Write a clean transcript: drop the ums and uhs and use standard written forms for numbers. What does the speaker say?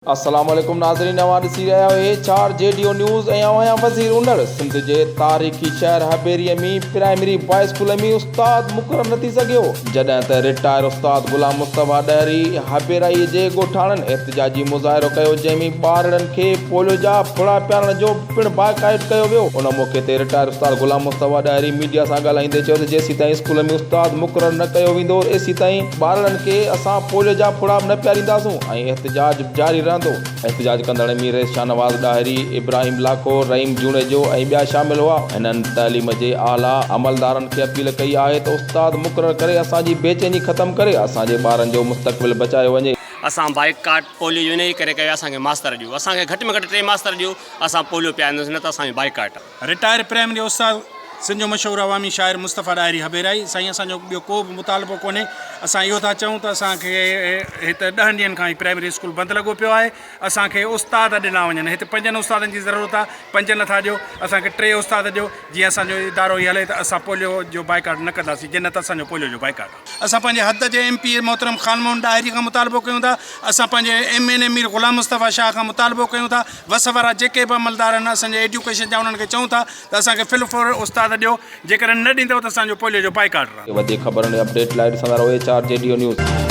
السلام عليڪم ناظرين اوهان ڏسي رهيا آهيو H R G D O news ۽ آئون آهيان وزير انڙ سنڌ جي تاريخي شهر هبيري ۾ پرائمري باء اسڪول ۾ استاد مقرر نه ٿي سگهيو جڏهن ته رٽائر استاد غلام مصطفيٰ ڏهري هبيرائي جي ڳوٺاڻن احتجاجي مظاهرو ڪيو جنهن ۾ ٻارڙن کي پوليو جا ڦڙا پيارڻ جو پڻ بائيڪاٽ ڪيو ويو ان موقعي تي رٽائر استاد غلام مصطفيٰ ڏاهري ميڊيا سان ڳالهائيندي چيو ته جيسيتائين اسڪول ۾ استاد مقرر نه ڪيو ويندو ايسيتائين ٻارڙن کي اسان پوليو جا ڦڙا به نه پيارينداسون ۽ احتجاج جاري رهندو. احتجاج ڪندڙن ۾ رئيس شاهنواز ڏاهري، ابراهيم لاکو، رحيم جوڻيجو ۽ ٻيا شامل هئا. هنن تعليم جي اعليٰ عملدارن کي اپيل ڪئي آهي ته استاد مقرر ڪري اسان جي بيچيني ختم ڪري اسان جي ٻارن جو مستقبل بچايو وڃي. اسان بائيڪاٽ پوليو جو انهيء ڪري ڪيو اسان کي ماستر ڏيو اسان کي گهٽ ۾ گهٽ ٽي ماستر ڏيو اسان پوليو پيارينداسين نه ته اسان جو بائيڪاٽ. رٽائر پرائمري استاد سنڌ جو مشهور عوامي شاعر مصطفيٰ ڏاهري هبيرائي سائين اسان جو ٻيو ڪو به مطالبو ڪونهي اسان اهو ٿا چئون ته اسان کي هت ڏهن ڏينهن کان هي پرائمري اسڪول بند لڳو پيو آهي اسان کي استاد ڏنا وڃن هت پنجن استادن جي ضرورت آهي پنج نٿا ڏيو اسان کي ٽي استاد ڏيو جيئن اسان جو ادارو هي هلي ته اسان پوليو جو بائيڪاٽ نه ڪنداسين جي نه ته اسان جو پوليو جو بائيڪاٽ آهي. اسان پنهنجي حد جي ايم پي اي محترم خان محمد ڏاهري کان مطالبو ڪيون ٿا اسان پنهنجي ايم اين اي مير غلام مصطفيٰ شاهه کان مطالبو ڪيون ٿا وس وارا جيڪي به عملدار آهن اسان جي ايڊيوڪيشن جا انهن کي چئون ٿا ته اسان کي فل فور استاد ڏيو جيڪڏهن نه ڏيندؤ ته اسان جو پوليو جو بائيڪاٽ رهندو. وڌيڪ خبرن ۽ اپڊيٽ لاء ڏسندا رهو H R G D O news.